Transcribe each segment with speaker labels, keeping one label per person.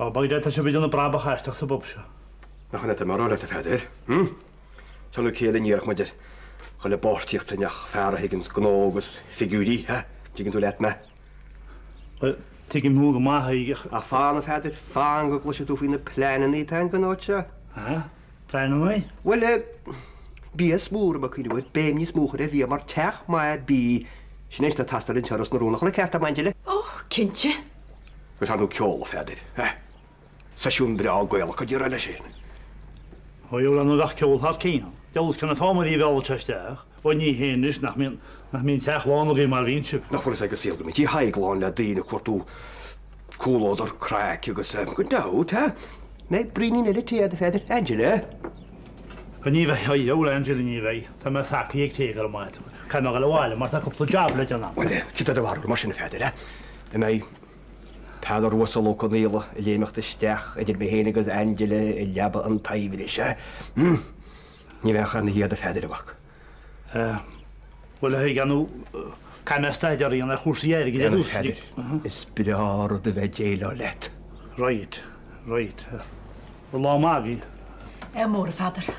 Speaker 1: Ó, b'fhéidir tá sibh ag déanamh brabach aisteach sa bpub seo.
Speaker 2: Nach in é atá mé a rá leat, a Pheadair? Hm? Samhlaigh cé eile a n-iarrfadh muid air dhul i bpáirtíocht linn ach fear a thuigeanns gnó agus figiúirí, ha? Tuigeann tú leat mé?
Speaker 1: Bhuel, tuigim thú go maith, a Thadhg, ach.
Speaker 2: Ach fan, a Pheadair, fan go gcloisfidh tú faoi na pleananna atá againn don áit seo.
Speaker 1: Ha? Pleananna?
Speaker 2: Bhuel, eh, bia is mó a raibh mé ag cuimhneamh air, béim níos mó a chur ar bhia mar teach maith bídh, sin é atá ag teastáil anseo i Ros na Rún, nach bhfuil an ceart agam, Angela?
Speaker 3: Ó, cinnte.
Speaker 2: Agus ar ndóigh ceol, a Pheadair, ha? Seisiún breá Gaelach a déarfá leis féin.
Speaker 1: Ó bhuel ar ndóigh bheadh ceol thar cionn. Deabhal cé na foghlaimeoirí a mheallfadh sé isteach. Bhuel ní hé anois nach mbíonn, nach mbíonn teach lán agaibh mar a bhíonn sibh.
Speaker 2: Nach bhfuil fhios ag an saol go mbíonn Tigh Thaidhg lán le daoine ag cuartú comhluadar, craic agus eh, gan dabht, ha? Mbeidh braoinín eile tae agat a Pheadair? Angela?
Speaker 1: Ní bheidh, a bhuel Angela ní bheidh. Tá mé sacaithe ag tae go raibh maith agat. Caithfidh mé a dhul abhaile mar tá cúpla job le déanamh.
Speaker 2: Bhuel, cad é do bharúil mar sin a Pheadair, eh? An mbeidh Peadar Uasal Ó Conaola ag léimeacht isteach idir mé féin agus Angela i leaba an tsaibhris, eh? Hm? Ní bheadh ina dhiaidh a Pheadair, a mhac.
Speaker 1: Eh, bhuel, a Thaidhg, ar ndóigh, caithfidh mé staidéar a dhéanamh ar chúrsaí airgid ar
Speaker 2: dtús. A Pheadair, is breá rud a bheith ag déileáil leat.
Speaker 1: Right, right. Bhuel, lá maith agaibh.
Speaker 3: Ádh mór, a Pheadair.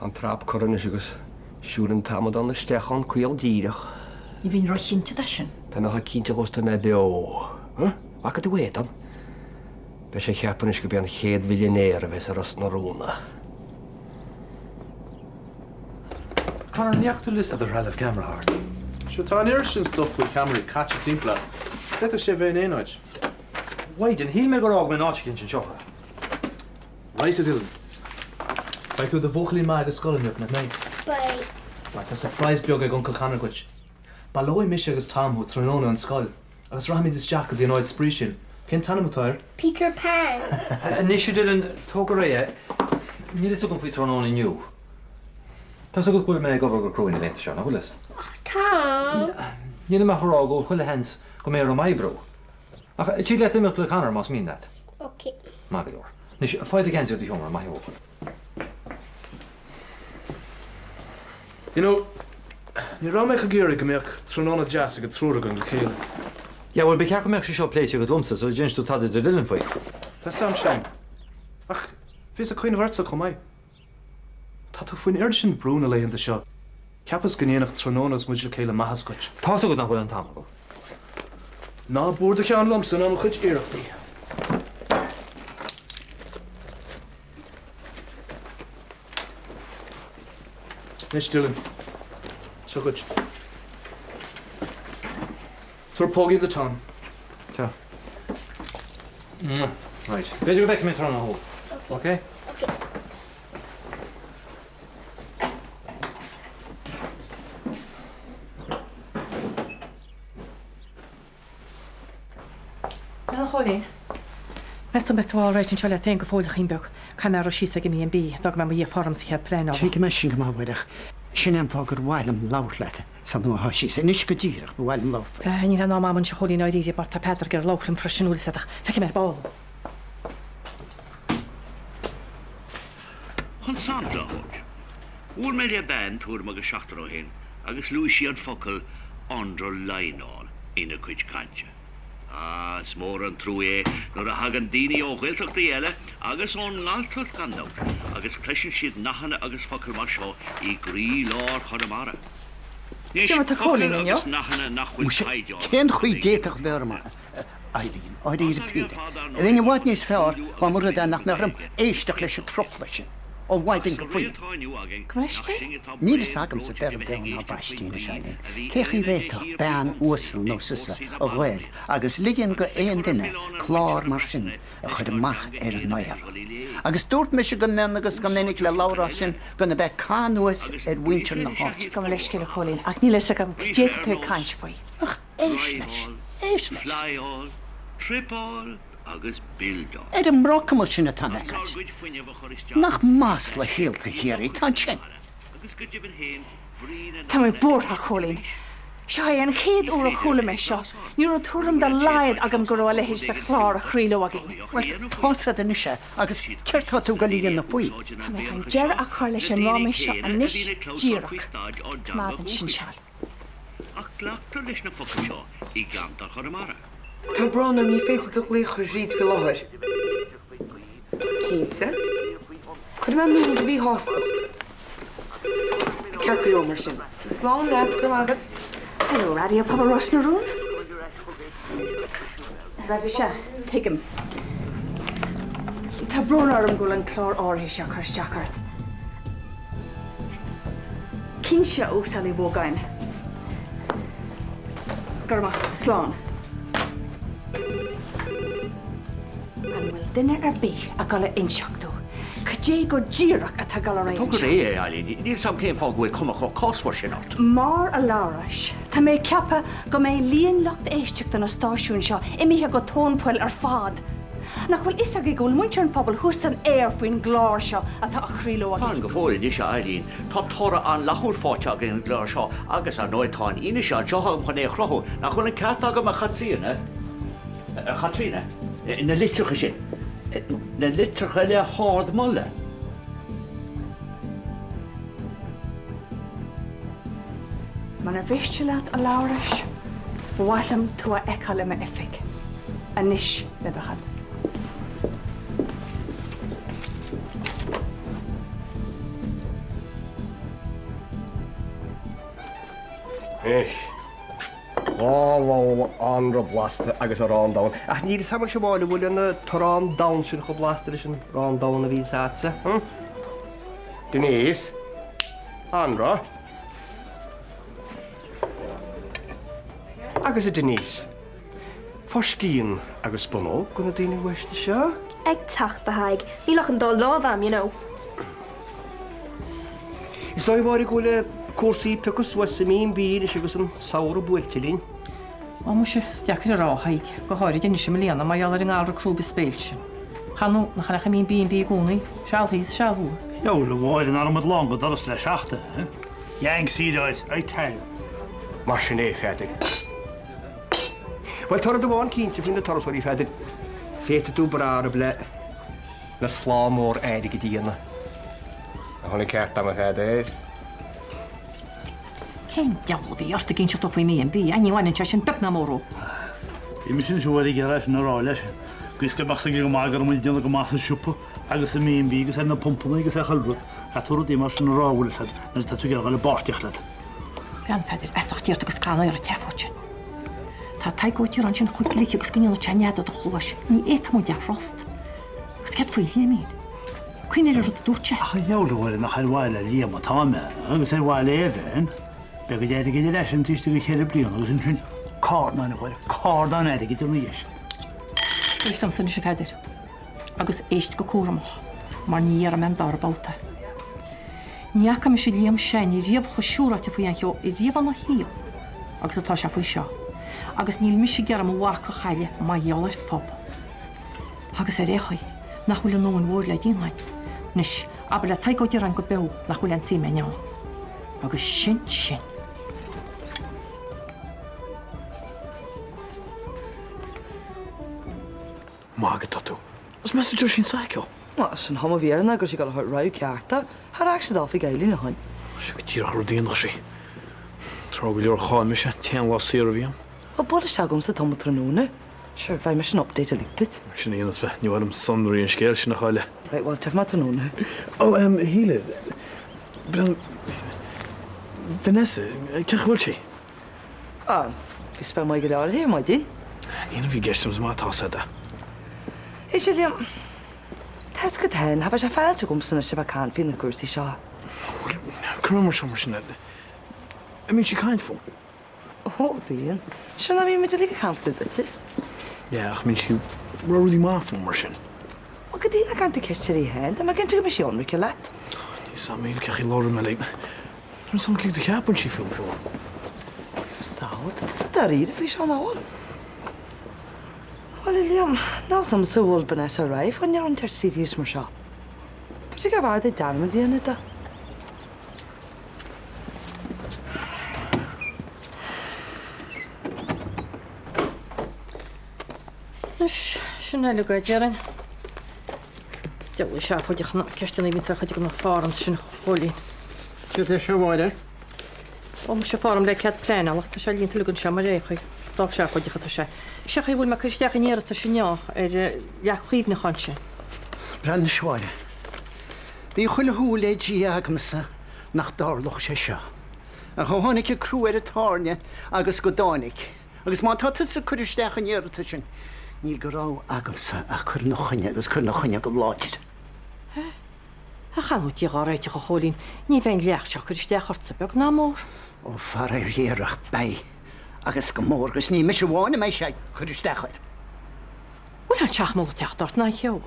Speaker 2: An trap curtha anois agus siúlann an t-amadán isteach ann caol díreach.
Speaker 3: Ní bheinn róchinnte de sin.
Speaker 2: Tá mé chomh cinnte dhó is tá mé beo. Huh? Bhfaca tú a éadan? Beidh sé ag ceapadh anois gurb é an chéad mhillionéir a bheas i Ros na Rún.
Speaker 4: Conor, ní fhaca tú liosta de threalamh ceamara thart?
Speaker 5: Sure, tá an oiread sin stuff faoi cheamaraí caite timpeall agat. D'fhéadfadh sé a bheith in aon áit.
Speaker 4: Mhaighdean, shíl mé gur fhág mé in áit eicínt anseo é.
Speaker 5: Right, a Dylan. Beidh tú i do bhuachaillín maith ag an scoil inniu, nach mbeidh?
Speaker 6: Beidh.
Speaker 5: Right, tá surprise beag ag Uncail Conor duit. Baileoidh mise agus Tom thú tráthnóna ón scoil agus rachaimid isteach go dtí an áit spraoi sin. Cén t-ainm atá air?
Speaker 6: Peter Pan.
Speaker 4: Anois, a Dylan, tóg ar aghaidh é. Níl fhios agam faoi tráthnóna inniu. Tá fhios agat go bhfuil mé ag obair go cruaidh na laethanta seo, nach bhfuil fhios?
Speaker 6: Ach Tom!
Speaker 4: Nílim ach a rá go bhfuil chuile sheans go mbeidh orm oibriú. Ach tig leat imeacht le Conor más mian leat.
Speaker 6: Ok.
Speaker 4: Maith go leor. Anois, faigh do gheansaí ó do sheomra, maith a bhuachaill.
Speaker 5: You know, ní raibh mé ach ag iarraidh go mbeadh tráthnóna deas ag an triúr againn le chéile.
Speaker 4: Yeah, bhuel, ba cheart go mbeadh sé seo pléite agat liomsa sula d'inis tú tada do Dylan faoi.
Speaker 5: Tá 'fhios a'm sin. Ach bhíos ag cuimhneamh ortsa chomh maith. Tá tú faoin oiread sin brú na laethanta seo. Cheapas go ndéanfadh tráthnóna is muid le chéile maitheas duit.
Speaker 4: Tá's agat nach bhfuil an t-am agam.
Speaker 5: Ná buair do cheann liomsa ná mo chuid iarrachtaí. Anois Dylan, seo dhuit. Tabhair póigín do Tom.
Speaker 4: Seo. Right. B'fhéidir go bhfeicfidh mé tráthnóna thú. Ok?
Speaker 6: Ok.
Speaker 3: Bhuel, a Chóilín, meas tú an mbeidh tú alright anseo leat féin go fóill, a chaoin beag? Caithfidh mé a rith síos ag an B&B, d'fhág mé mo dhiaidh orm sa chéad pléineála.
Speaker 7: Tuigim é sin go maith, a Mhuire, ach sin é an fáth gur mhaith liom labhairt leat san uair atá síos. Anois go díreach, ba mhaith liom labhairt faoi.
Speaker 3: Níl aon am a'm anois, a Chóilín, i ndáiríre, mar tá Peadar ag iarraidh labhairt liom freisin, bhfuil fhios a'd, ach feicfidh mé ar ball.
Speaker 8: Chun sampla a thabhairt, bhuail mé le bean tuairim agus seachtain ó shin agus luaigh sí an focal underlineáil ina cuid cainte. Ah, is mór an trua é nuair a thagann daoine ó Ghaeltachtaí eile, agus ón nGalltacht gan dabht, agus cloiseann siad nathanna agus focail mar seo i gcroí-lár Chonamara. Anois,
Speaker 3: Cé mar tá
Speaker 8: focail
Speaker 3: Cóilín inniu?
Speaker 8: agus nathanna nach bhfuil
Speaker 7: Muise,
Speaker 8: caighdeánach
Speaker 7: cén
Speaker 8: mar
Speaker 7: chaoi
Speaker 8: daoine.
Speaker 7: d'fhéadfadh bheith orm a Eileen, dáiríre píre. Bheinn i bhfad níos fearr dá mba rud é nach mbeadh orm éisteacht leis an truflais sin ó mhaidin go faoithin.
Speaker 3: Gabh mo leithscéal?
Speaker 7: Níl fhios agamsa beir beo ná baistí anois, Eileen, cé chaoi bhféadfadh bean uasal nós tusa a ghoil agus ligean go aon duine clár mar sin a chur amach ar an aer. Agus dúirt mise go mion agus go minic le Labhrás sin gan a bheith ag caitheamh anuas ar mhuintir na háite.
Speaker 3: Gabh mo leithscéal, a Chóilín, ach níl fhios agam cad é atá tú ag caint faoi.
Speaker 7: Ach éist leis, éist leis.
Speaker 8: Flyáil, tripeáil agus buildeáil.
Speaker 7: Ar an mbrocamas sin atá mé ag
Speaker 8: Agus ár
Speaker 7: caint.
Speaker 8: gcuid fuinnimh a chur isteach
Speaker 7: Nach masla shaolta Chiarraí atá ansin.
Speaker 8: agus go deimhin féin brí na
Speaker 3: Tá mé
Speaker 8: nathanna
Speaker 3: buartha, a Chóilín. Seo é an chéad uair a chuala mé seo. Ní raibh tuairim dá laghad agam go raibh a leithéid de chlár á chraoladh againn.
Speaker 7: Bhuel, tá's a'd anois é, agus céard tá tú ag dul a dhéanamh faoi?
Speaker 3: Tá mé chun deireadh a chur leis an ráiméis seo anois díreach. Coimeád ansin seal.
Speaker 8: Ach glactar leis na focail seo i gceantar Chonamara.
Speaker 9: Tá brón orm, ní féidir do ghlaoch a chur thríd faoi láthair. Cinnte. Cuirfidh mé in iúl do mhíshástacht. Ceart go leor mar sin. Slán leat, go raibh maith agat.
Speaker 10: Hello, Raidió Pobail Ros na Rún. Right, sea, tuigim. Tá brón orm go bhfuil an clár áirithe seo ag cur isteach ort. Cinnte, a Uasail Uí Mhógáin. Go raibh maith. Slán. An bhfuil duine ar bith ag dul a inseacht domh cad é go díreach atá ag dul ar aghaidh
Speaker 8: Tóg
Speaker 10: anseo?
Speaker 8: réidh é, a Eileen. Níl 's a'm cén fáth go bhfuil cuma chomh cásmhar sin ort.
Speaker 10: Mar, a Labhráis, tá mé ag ceapadh go mbeidh líon lucht éisteachta na stáisiúin seo imithe go tóin poill ar fad. Nach bhfuil fhios agaibh go bhfuil muintir an phobail thuas san aer faoin gclár seo atá á chraoladh
Speaker 8: Fan
Speaker 10: agaibh?
Speaker 8: go fóill anois, a Eileen. Tá toradh an-fhlaithiúil faighte ag an gclár seo agus, ar ndóigh, tá an fhianaise anseo agam chun é a chruthú. Nach bhfuil an ceart agam, a Chaitríona? A Chaitríona, na litreacha sin, na litreacha le hardmholadh.
Speaker 10: Munar mhiste leat, a Labhráis, ba mhaith liom tú a fheiceáil i m'oifig. Anois, le do thoil.
Speaker 2: Anois, 2 bhabhla anraith blasta agus arán donn. Ach níl 'fhios a'm anois a Mháire an bhfuil an t-arán donn sin chomh blasta leis an arán donn a bhíonns a'dsa, hm? Denise, Anraith. Agus a Denise, foscín agus bunóg do na daoine uaisle seo?
Speaker 6: Ag teacht, a Thaidhg. Níl ach an dá lámh a'm, you know.
Speaker 2: Is dóigh, a Mháire, go bhfuil cúrsaí ag piocadh suas sa mB&B anois agus an samhradh buailte linn.
Speaker 3: Ó muise, is deacair a rá, a Thaidhg, go háirid anois i mbliana mar gheall ar an ngalra crúibe is béil sin. Chan nó nach ea a mbíonn B&B i gcónaí, seal thíos, seal thuas.
Speaker 1: Diabhal, a Mháire, nach raibh muid lán go doras le seachtain, eh? Yanks, Italians.
Speaker 2: Mar sin é, a Pheadair. Bhuel, tá rud amháin cinnte faoi na turasóirí, a Pheadair, féadfaidh tú brath orthu le le slám mór airgid a dhéanamh. Nach bhfuil an ceart agam, a Pheadair?
Speaker 3: Cén diabhal a bhí ort ag inseacht dó faoin mB&B? Ní bhaineann sé sin beag ná mór dó.
Speaker 1: Bhí mise anois a Mháire ag iarraidh sin a rá leis. Agus go mbeadh 's aige go maith go raibh muid ag déanamh go maith sa siopa agus sa mB&B agus ar na pumpanna agus ar chuile rud. Caithfidh tú rudaí mar sin a rá, bhfuil 'fhios a'd, nuair atá tú ag iarraidh dul i bpáirtíocht leat.
Speaker 3: Breathnaigh, a Pheadair, feasacht ort agus caith an oiread te fút sin. Tá Tadhg Ó Direáin sin chomh glic agus go ndéanfadh sé nead i do chluais. Ní fhéadfaidh muid é a thrust. Agus céard faoi Liaimín? Cuimhnigh ar an rud a dúirt sé.
Speaker 1: Ach a dhiabhail, a Mháire, nach ar mhaithe le Liam atá mé, agus ar mhaithe le Eibhlín. Beidh a cuid airgid ar ais agam taobh istigh de cheithre bliana agus ansin cardán, a Mháire, cardán airgid ina dhiaidh sin.
Speaker 3: Éist liomsa anois, a Pheadair, agus éist go cúramach, mar ní dhéarfaidh mé an dara babhta. Ní fhaca mise Liam Seánie riamh chomh siúráilte faoi aon cheo riamh ina shaol agus atá sé faoi seo, agus níl mise ag iarraidh mo mhac a chailleadh mar gheall ar phub. Agus ar aon chaoi, nach bhfuil an nóin mhór le déanamh againn. Anois, abair le Tadhg Ó Direáin go beo nach bhfuil aon tsuim againn ann. Agus sin sin.
Speaker 5: Maith go tú. Is meas tú sin saiceó?
Speaker 9: Bhuel, sin chuma a bhí air ná go raibh sé ag dul a thabhairt rabhadh ceart dó. Char fhág sé dó faoi Eileen ó shoin.
Speaker 5: Sin go díreach an rud a dhéanfadh sí. Tráth go leor chaill mise an t-aon lá saor a bhí agam.
Speaker 9: Bhuel, buail isteach chugamsa tamall tráthnóna. Sure, bheidh mise in update uilig duit.
Speaker 5: Sin a dhéanfas mé. Ní mhaith liom sonraí an scéil sin a chailleadh.
Speaker 9: Right, bhuel, tchífidh mé tráthnóna thú.
Speaker 5: Ó, em, a Shíle, breathnaigh, Vanessa, cén chaoi a bhfuil sí?
Speaker 9: Á, bhí spéir maith go leor uirthi ar maidin.
Speaker 5: Ní hin a bhí i gceist agam, is maith atá 's agat.
Speaker 9: Éist, a Liam, tá 'fhios agat féin, cha bheadh sé féaráilte agamsa anois a bheith ag caint faoi na cúrsaí seo.
Speaker 5: Bhuel, cuir mé mar seo mar sin, an mbíonn sí ag caint fúm?
Speaker 9: Ó, bíonn. Sure nach mbíonn muid uilig ag caint faoi duitse.
Speaker 5: Yeah, ach mbíonn sí ag rá rudaí maith fúm mar sin.
Speaker 9: Bhuel, cad é nach gcuireann tú ceist uirthi féin, tá mé cinnte go mbeidh sí ionraice leat.
Speaker 5: Níl 's a'm, cén chaoi a labhróidh mé léi. Níl 's a'm céard a cheapann sí fúm fiú.
Speaker 9: Sál, tá tusa dáiríre faoi seo, nach bhfuil? Bhuel, a Liam, níl 's a'msa an bhfuil Vanessa réidh fá choinne rud inteacht serious mar seo. B'fhéidir gurbh fhearr duit dearmad a dhéanamh de.
Speaker 3: Anois, sin uilig é, déarfainn. Diabhal é seafóideach na ceisteanna a bhíonns ar chuid de na forms sin, a Chóilín.
Speaker 7: Céard é seo, a Mháire?
Speaker 3: Ó, muise form le cead pleanála. Tá sé líonta uilig anseo mar aon chaoi. Sách seafóideach atá sé. Seo chaoi a bhfuil mé ag cur isteach an iarratais inniu ar an leac chuimhneacháin sin.
Speaker 7: Breathnaigh anois a Mháire. Bhí chuile shúil le Dia agamsa nach dtarlódh sé seo. Ach ó tháinig an crú ar an tairne agus go dtáinig, agus má tá tusa ag cur isteach an iarratais sin, níl de rogha agamsa ach cur ina choinne agus cur ina choinne go láidir.
Speaker 3: Ach ar ndóigh Dia dhá réiteach, a Chóilín, ní bheidh an leacht seo ag cur isteach ortsa, beag ná mór.
Speaker 7: Ó, faraor ghéar ach beidh, agus go mór, agus ní mise amháin a mbeidh sé ag cur isteach air.
Speaker 3: Bhfuil aon seachmall ag teacht ort ná aon cheo?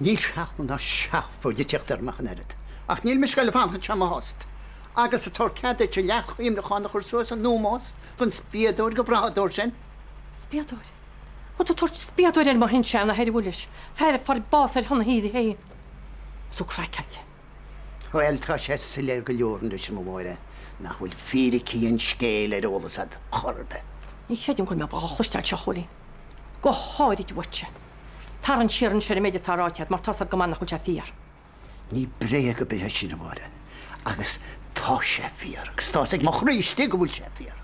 Speaker 7: Níl seachmall ná seafóid ag teacht orm ach an oiread. Ach níl mise ag goil ag fanacht anseo i mo thost agus ag tabhairt cead duit an leac chuimhneacháin a chur suas in ómós don spiadóir, don bhrathadóir sin.
Speaker 3: Spiadóir? Tá tú ag tabhairt spiadóir ar mo shin-seanathair, an bhfuil fhios? Fear a fuair bás ar shon a thíre féin. Is tú craiceáilte.
Speaker 7: Bhuel, tá sé soiléir go leor anois, a Mháire, nach bhfuil fíricí an scéil ar eolas agat chor ar bith.
Speaker 3: Ní chreidim go bhfuil mé dhá chloisteáil seo, a Chóilín. Go háirid uaitse. Tarraing siar anois ar an méid atá ráite agat mar tá's agat go maith nach bhfuil sé fíor.
Speaker 7: Ní bréag ar bith é sin, a Mháire, agus tá sé fíor, agus tá's ag mo chroí istigh go bhfuil sé fíor.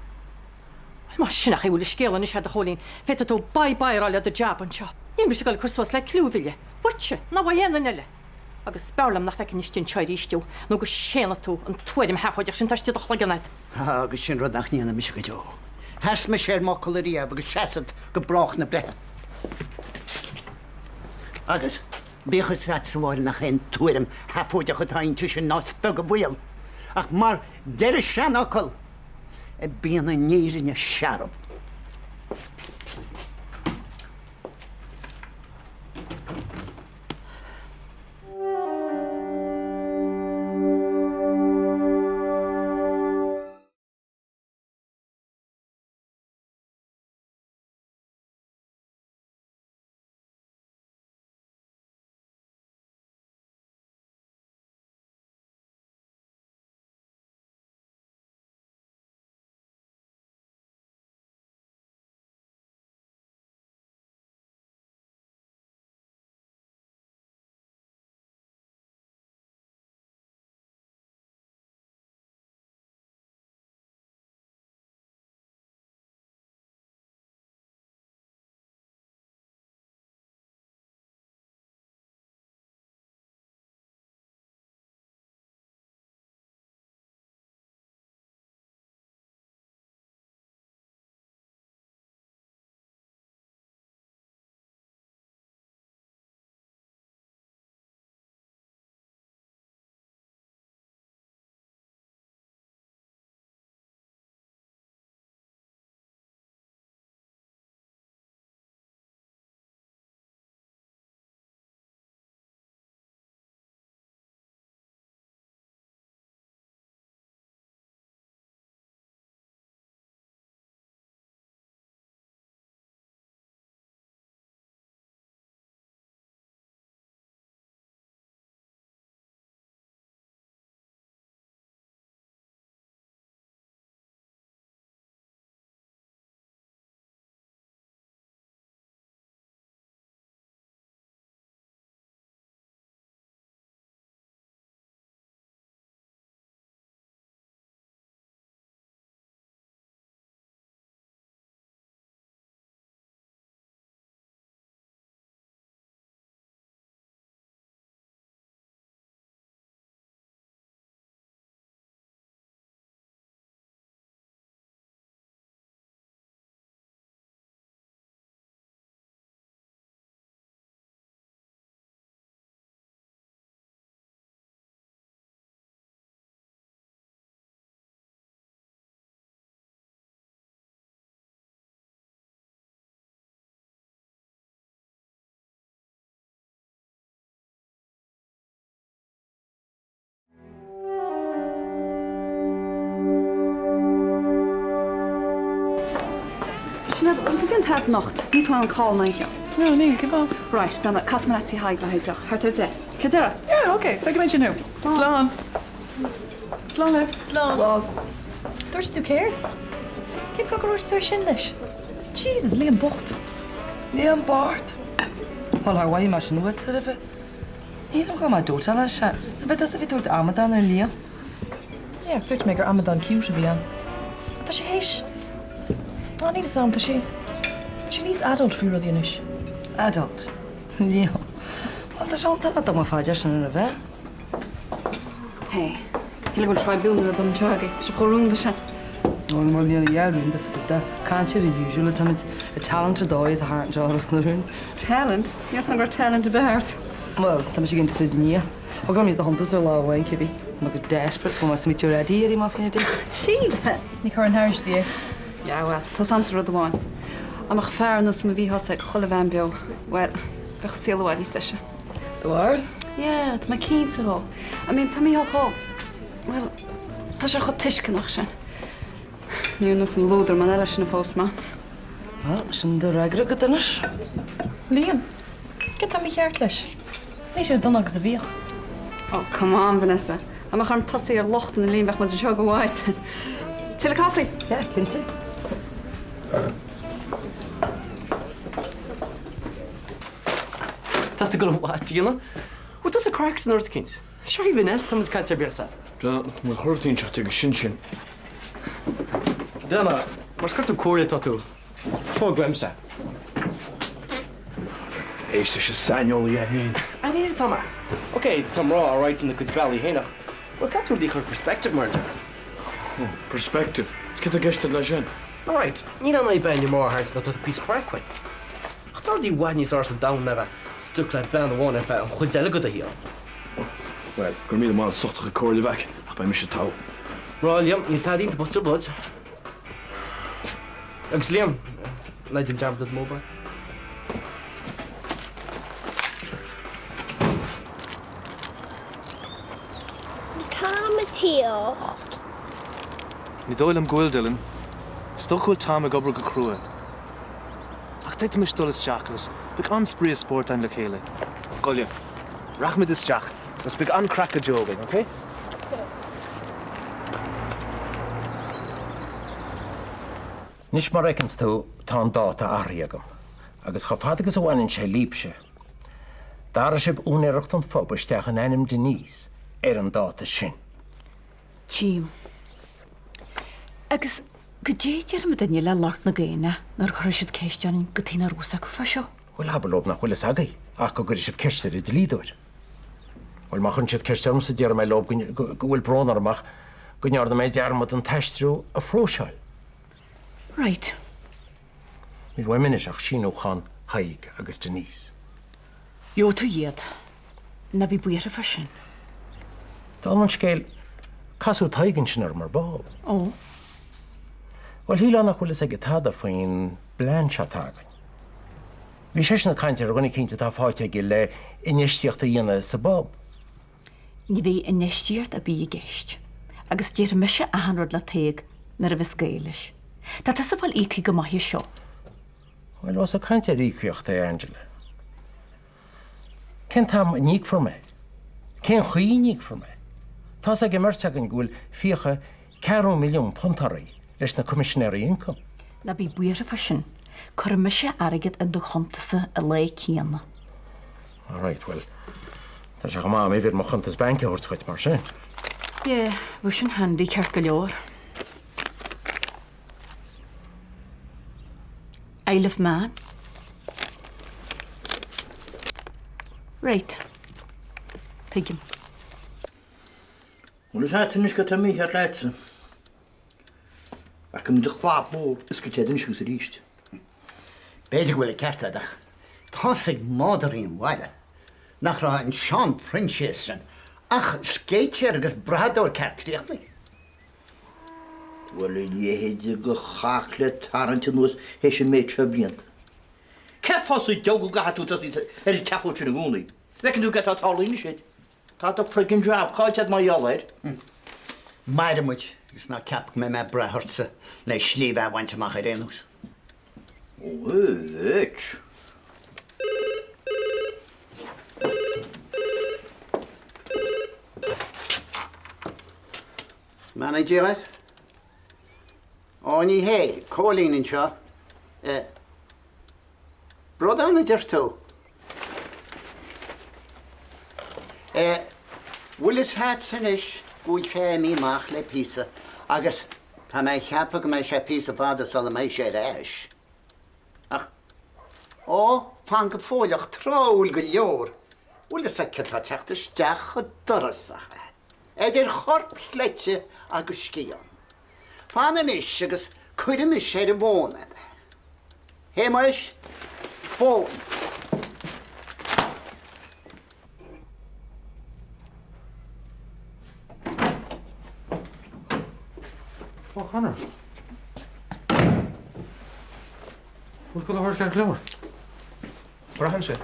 Speaker 3: Bhuel, más sin an chaoi a bhfuil an scéal anois agat, a Chóilín, féadfaidh tú bye bye a rá le do jab anseo. Níl mise ag dul ag cur suas le cliú mhilleadh uaitse ná uaidh aon duine eile. Agus b'fhearr liom nach bhfeicfinn istigh anseo arís thú nó go séanfaidh tú an tuairim sheafóideach sin atá istigh i do chloigeann agat.
Speaker 7: Á, agus sin rud nach ndéanfaidh mise go deo. Sheas mise ar m'fhocal ariamh agus seasfad go brách na breithe. Agus bíodh fhios agatsa, a Mháire, nach aon tuairim sheafóideach atá inti sin ná is beag an baol. Ach mar deir an seanfhocal, bíonn an fhírinne searbh.
Speaker 10: Sinéad, an bhfuil tú ag anocht? Níl tú ann call ná aon cheo.
Speaker 11: No, níl, cén fáth?
Speaker 10: Right, breathnaigh, casfaidh mé leat tigh Thaidhg le haghaidh deoch. Thart ar deich. Céard déarfá?
Speaker 11: Yeah, ok, feicfidh mé ansin thú. Slán. Slán libh.
Speaker 6: Slán.
Speaker 11: Slán.
Speaker 6: Dúirt tú céard? Cén fáth gur dhúirt tú é sin leis? Jesus, Liam bocht.
Speaker 9: Liam bocht. Bhuel, char mhothaigh mé sin uait roimhe. Ní shílim go raibh mé dóiteáil leis sé. Ab é tusa a bhí ag tabhairt amadán ar Liam?
Speaker 6: Yeah, dúirt mé gur amadán cute a bhí ann. Tá sé théis. Á, níl fhios a'm, tá sé. Tá sé níos adult faoi rudaí anois.
Speaker 9: Adult? Liam. Bhuel, tá sé iontach nach dom a Pheadair sin ar a bheith.
Speaker 10: Hey, shíl go bhfuil tribunal ar bun anseo agaibh. Tá sibh chomh rúnda sin.
Speaker 9: Ó, bhuel, níl a dhath rúnda fá dtaobh de. Caint ar an usual atáimid. Ag talent ar dóigh atá thart anseo i Ros na Rún.
Speaker 10: Talent? Níl a fhios agam go raibh talent ar bith ort.
Speaker 9: Bhuel, tá mise ag inse duit inniu. Thig liom iad a chuntas ar lá amháin, cibé. Tá mé go desperate so must meet your Eddie ar amach faoina date.
Speaker 10: Síle!
Speaker 6: Ní chuireann thairis di é.
Speaker 10: Yeah, bhuel, tá 's a'msa rud amháin. Dá mbeadh fear ar nós mo Mhícheálsa ag chuile bhean beo, bhuel, bheadh a saol i bhfad níos deise.
Speaker 9: Do bharúil?
Speaker 10: Yeah, tá mé cinnte dhó. I mean, tá Mícheál chomh, bhuel, tá sé chomh tuisceanach sin. Ní ar nós an lúdraman eile sin a phós mé.
Speaker 9: Bhuel, sin do fhreagra agat anois.
Speaker 6: Liam, cad tá mícheart leis? Níl sé chomh dona agus a bhíodh.
Speaker 10: Oh, come on, Vanessa. Dá mbeadh orm tosaí ar lochtanna Liam bheadh muid anseo go maidin. Tuilleadh caife?
Speaker 9: Yeah, cinnte.
Speaker 12: Tá tú ag dul what a dhéanamh? Bhfuil tusa craic san ort eicínt? Seo í Vanessa, tá muid ag caint ar bith sa.
Speaker 13: Tá mo chuirtín seo ag sin sin.
Speaker 12: Brenna, mar scoir tú comhairle tá tú. Fág uaimse.
Speaker 13: Éist leis an saineolaí é féin.
Speaker 12: An fhíor atá mé? Ok, tá mná alright ina gcuid bealaí féin ach, bhuel, caithfidh tú rudaí a chur i perspective mar a deir.
Speaker 13: Perspective? Is céard atá i gceist agat leis sin?
Speaker 12: Alright, níl aon fhadhb againn mná a tharraingt nó tá tú píosa craic uainn. Ach tá rudaí i bhfad níos fhearr sa domhan ná bheith stuck le bean amháin ar feadh an chuid eile de do shaol.
Speaker 13: Bhuel, go raibh míle maith as ucht do chuid comhairle, a mhac, ach beidh mise togha.
Speaker 12: Rá Liam, níl tada iontu but trioblóid. Agus Liam, ná déan dearmad ar do mobile.
Speaker 14: Tom ag tíocht.
Speaker 5: Ní dóigh liom go bhfuil, Dylan. Is dócha go bhfuil Tom ag obair go crua. Ach d'fhéadfaimis dul isteach agus beidh an-spraoi is spórt againn le chéile. Gabh i leith. Rachaimid isteach agus beidh an-craic go deo againn, ok?
Speaker 15: Anois mar a fheiceanns tú tá an dáta athraithe agam, agus chomh fada agus a bhaineann sé libhse, d'athraigh sibh úinéireacht an phub isteach in ainm Denise ar an dáta sin.
Speaker 10: Tchím. Agus goidé déarfaimid inniu le lucht na gcaonach nuair a chuirfidh siad ceist orainn cad chuige nach raibh fhios acu fá seo.
Speaker 15: Bhuel, abair leob nach bhfuil fhios agaibh ach go gcuirfidh sibh ceist ar an dlíodóir. Bhuel, má chuireann siad ceist ormsa déarfaidh mé leob go bhfuil brón orm ach go ndearna mé dearmad an t-aistriú a phróiseáil.
Speaker 10: Right.
Speaker 15: Níl uaim anois ach síniúchán Thaidhg agus Denise.
Speaker 10: Gheobhaidh tú iad. Ná bí buartha fá sin.
Speaker 15: Dála an scéil, casadh Tadhg ansin orm ar ball.
Speaker 10: Ó?
Speaker 15: Bhuel, shílfeá nach bhfuil fhios aige tada faoin bplean seo atá againn. Bhí seisean ag caint ar dhuine eicínt atá faighte aige le infheistíocht a dhéanamh sa bpub.
Speaker 10: Ní bheidh infheistíocht ar bith i gceist. Agus déarfaidh mise achan rud le Tadhg nuair a bheas gaol leis. Tá tusa ag fáil íoctha go maith as seo.
Speaker 15: Bhuel, ós ag caint ar íocaíocht é, Angela, cén t-am a n-íocfar mé? Cén chaoi a n-íocfar mé? Tá's ag an mbeirt againn go bhfuil fiacha ceathrú milliún punt oraibh leis na Coimisinéirí Ioncaim.
Speaker 10: Ná bí buartha fá sin. Cuirfidh mise airgead in do chuntas-sa an lá céanna.
Speaker 15: Alright, bhuel, tá sé chomh maith agam uimhir mo chuntas bainc a thabhairt dhuit mar sin.
Speaker 10: Yeah, bheadh sin handy ceart go leor. Isle of Man. Right. Tuigim.
Speaker 8: Bhuel is ait anois cad tá mícheart leatsa. Ach go mbíonn do chlab mór is go dtéid anois agus arís.
Speaker 7: B'fhéidir go bhfuil an ceart agat ach tá's ag madraí an bhaile nach raibh in Seán Proinséas sin ach scéitéir agus brathadóir ceart críochnaithe.
Speaker 8: Bhuel a leithéid de chac le tarraingt anuas théis an méid seo blianta. Cén fáth sa diabhal go gcaithfidh tú tosaí ar an tseafóid sin i gcónaí? Bhfeiceann tú cad tá tarlaithe anois duit. Tá do friggin job caillte agat mar gheall air.
Speaker 7: Mairfidh muid agus ná ceap go mbeidh mé ag brath ortsa le slí bheatha a bhaint amach ar aon nós.
Speaker 8: Ó a bhitch.
Speaker 7: Beannaí Dé dhuit. Ó ní hé, Cóilín anseo. Eh. Bradán a deir tú? Eh, bhfuil fhios a'dsa anois go bhfuil sé imithe amach le píosa agus tá mé a cheapadh go mbeidh sé píosa fada sula mbeidh sé ar ais. Ach. Ó, fan go fóilleach tráthúil go leor. Bhfuil fhios agat cé tá ag teacht isteach an doras, ach é idir chorp chleite agus scian. Fan anois agus cuirfidh mise ar an bhfón é. Shéamais, fón.
Speaker 4: Ó, Conor. Bhfuil chuile shórt ceart go leor?
Speaker 5: Braitheann sé.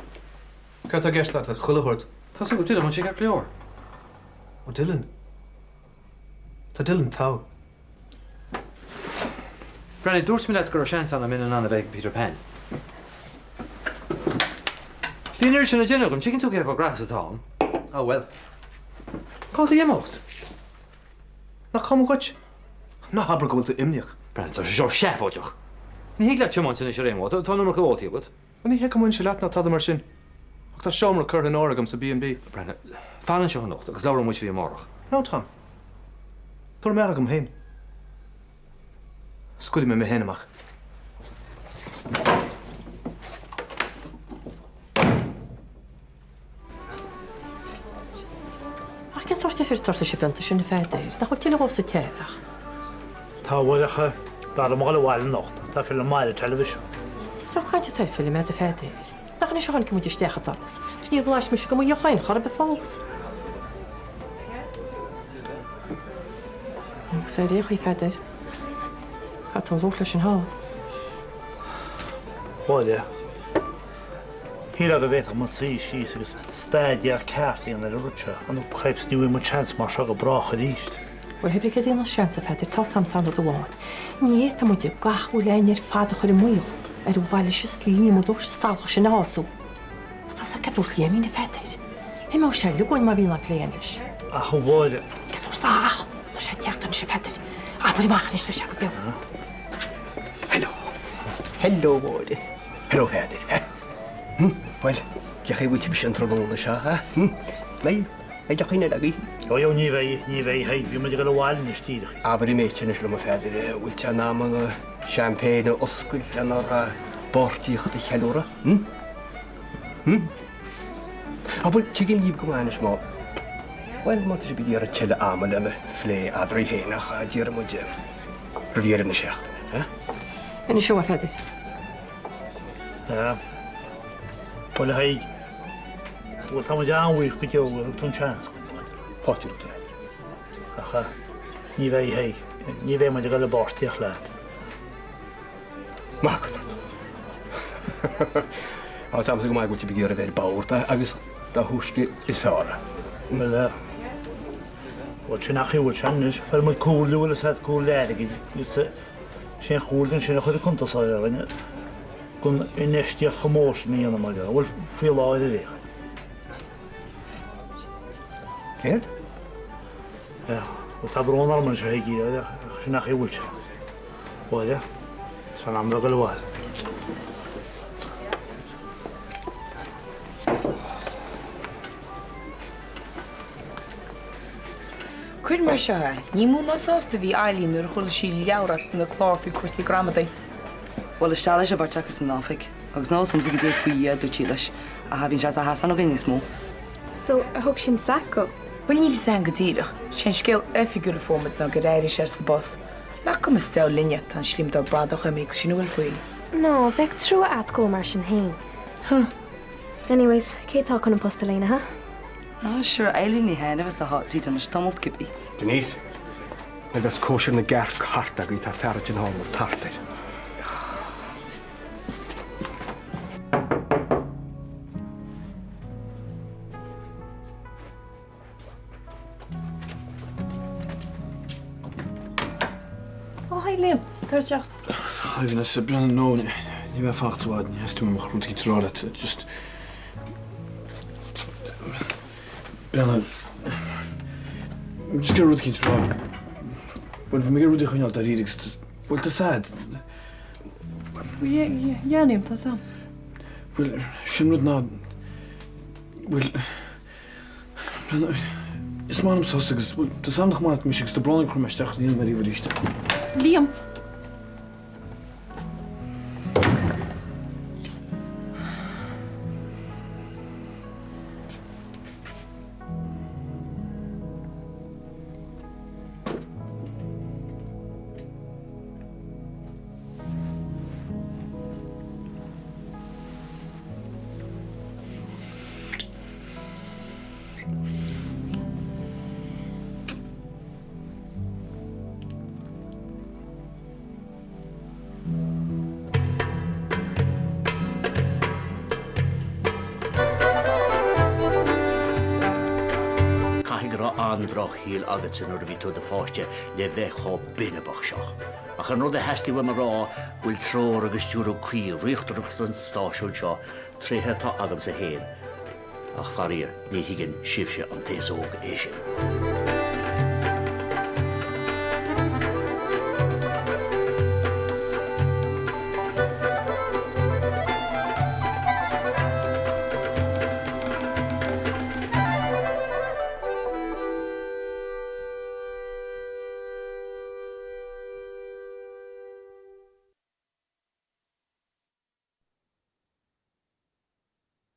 Speaker 5: Céard tá i gceist agat le chuile shórt?
Speaker 4: Tá's agat, Dylan, bhfuil sé ceart go leor?
Speaker 5: Ó, Dylan. Tá Dylan togha.
Speaker 4: Breathnaigh, dúirt mé leat go raibh seans ann go mbeinn in ann a bheith ag Peter Pan. Bhí an oiread sin le déanamh agam, tuigeann tú cé chomh gnaitheach is atáim.
Speaker 5: Ah bhuel.
Speaker 4: Cá bhfuil tú ag imeacht?
Speaker 5: Nach cuma dhuit? Ná habair go bhfuil tú imníoch.
Speaker 4: Breathnaigh, tá sé seo seafóideach. Ní thig leat tiomáint anois ar aon mhodh, tá an iomarca ólta agat.
Speaker 5: Bhuel, ní hé go mbaineann sé leat ná tada mar sin. Ach tá seomra curtha in áirithe agam sa B&B.
Speaker 4: Breathnaigh, fan anseo anocht agus labhróidh muid faoi amárach.
Speaker 5: No, Tom. Tabharfaidh mé aire dhom féin. Scaoilfidh mé mé féin amach.
Speaker 3: Ach cén sórt deifir atá ort leis an bpionta sin, a Pheadair? Nach bhfuil tuilleadh dhó sa teach?
Speaker 1: Tá a Mháire ach b'fhearr liom a dhul abhaile anocht, tá film maith ar an teilifís.
Speaker 3: Cén sórt cainte atá ar film agat, a Pheadair? Nach anois a tháinig muid isteach an doras, agus níor bhlais mise de mo dheoch féin chor ar bith fós. Agus ar aon chaoi, a Pheadair, caithfidh tú labhairt leis an thall.
Speaker 1: Mháire, shílfeá go bhféadfadh muid suí síos agus staidéar ceart a dhéanamh ar an rud seo, nó cripes ní bhfaighidh muid seans mar seo go brách arís.
Speaker 3: Bhuel, pé ar bith céard a dhéanfas seans, a Pheadair, tá's a'msa rud amháin. Ní fhéadfaidh muid gach a bhfuil a'ainn ar fad a chur i mbaol ar mhaithe leis an slíomadóir salach sin a shású. Is tá's agat céard a dúirt Liaimín, a Pheadair. Imeoidh sé uilig uainn má bhíonn an plé ann leis.
Speaker 1: Ach a Mháire.
Speaker 3: Céard a dúirt ach? Tá sé ag teacht anois, a Pheadair. Abair amach anois leis go beo.
Speaker 2: Hello. Hello, Mháire. Hello, a Pheadair. Hm? Bhuel, cén chaoi a bhfuil sibhse an tráthnóna seo, ha? Hm? Beidh. Beidh deoch eile agaibh?
Speaker 1: Ó ó ní bheidh, ní bheidh, a Thaidhg, bhí muid ag dul abhaile anois díreach.
Speaker 2: Abair an méid sin anois liom a Pheadair, an bhfuil sé in am an champagne a oscailt lenár bpáirtíocht a cheiliúradh, hm? Hm? Á bhuel, tuigim daoibh go maith anois má, bhuel, má tá sibh ag iarraidh tuilleadh ama lena phlé eadraibh féin ach déarfaidh muid roimh dheireadh na seachtaine, eh?
Speaker 3: Anois ó, a Pheadair.
Speaker 1: Yeah. Bhuel, a Thaidhg, Bhuel, tá muid an-bhuíoch go deo gur thug tú an seans chugainn, a Pheadair.
Speaker 2: Fáilte romhat, a Pheadair.
Speaker 1: Ach ní bheidh, a Thaidhg, ní bheidh muid ag dul i bpáirtíocht leat.
Speaker 2: Maith agat ort. Tá 'fhios a'msa go maith go bhfuil sibh ag iarraidh bheith ar bord agus dá thúisce is fearr é.
Speaker 1: Bhuel, bhuel, sin an chaoi a bhfuil sé anois. Fuair muid comhairle, bhfuil fhios a'd, comhairle airgid agus sé an chomhairle ansin a chuir cuntas orainn. Gan infheistíocht chomh mór sin a dhéanamh mar gheall, bhuel, faoi láthair ar aon chaoi.
Speaker 2: Céard?
Speaker 1: Yeah, bhuel tá brón orm anois a Thaidhg, ach sin an chaoi a bhfuil sé. Bhuel, tá an am le dul abhaile.
Speaker 9: Cuir mar seo é, ní mó ná sásta a bhí Eileen nuair a chuala sí leabhar as na cláir faoi chúrsaí gramadaí.
Speaker 16: Bhuel, isteach leis an bheirt acu san oifig, agus níl 'fhios a'msa goidé faoi Dhia a dúirt sí leis, ach cha bhíonn sé sa sheasán againn níos mó.
Speaker 17: So, ar thug sí an sack dhó?
Speaker 9: Bhuel, níl 'fhios a'm go díreach. Sé an scéal oifigiúil a fuair muid ná gur éirigh sé as an bpost. Nach cuma is diabhal linne, tá an slíomadóir bradach imithe agus sin a bhfuil faoi.
Speaker 17: No, bheadh trua a'd dhó mar sin fhéin.
Speaker 9: Huh.
Speaker 17: Anyways, cé tá chun an post a líonadh, huh?
Speaker 16: Ah, sure, Eileen ní féin a bheas sa hot seat anois tamalt cibé.
Speaker 2: Denise, Nuair a bheas cóisir na gcearc thart agaibh tá fear ansin thall a bhfuil tart air.
Speaker 6: Ó, hi Liam, tar isteach.
Speaker 13: Hi Vanessa, Brennan, no, ní bheidh mé ag fanacht i bhfad, ní theastaíonn uaim ach rud éicint a rá leat, just... Brennan, just ag iarraidh rud éicint a rá. Bhuel, bhí mé ag iarraidh rudaí a choinneáil dáiríre agus, bhuel, tá sad.
Speaker 6: Yeah, yeah, yeah, Liam, tá 'fhios a'm.
Speaker 13: Bhuel, sin rud ná, bhuel, Brennan, is maith liom tusa agus, bhuel, tá 'fhios a'm nach maith leat mise agus tá brón orm gur chuir mé isteach agus ní dhéanfaidh mé riamh arís é.
Speaker 6: Liam!
Speaker 8: an-drochshaol agatsa nuair a bhí tú i do pháiste le bheith chomh binibeach seo. Ach an rud a theastaigh uaim a rá, bhfuil treoir agus stiúradh cuí riachtanach don stáisiún seo, tréithe atá agamsa féin, ach faraor ní thuigeann sibhse an t-aos óg é sin.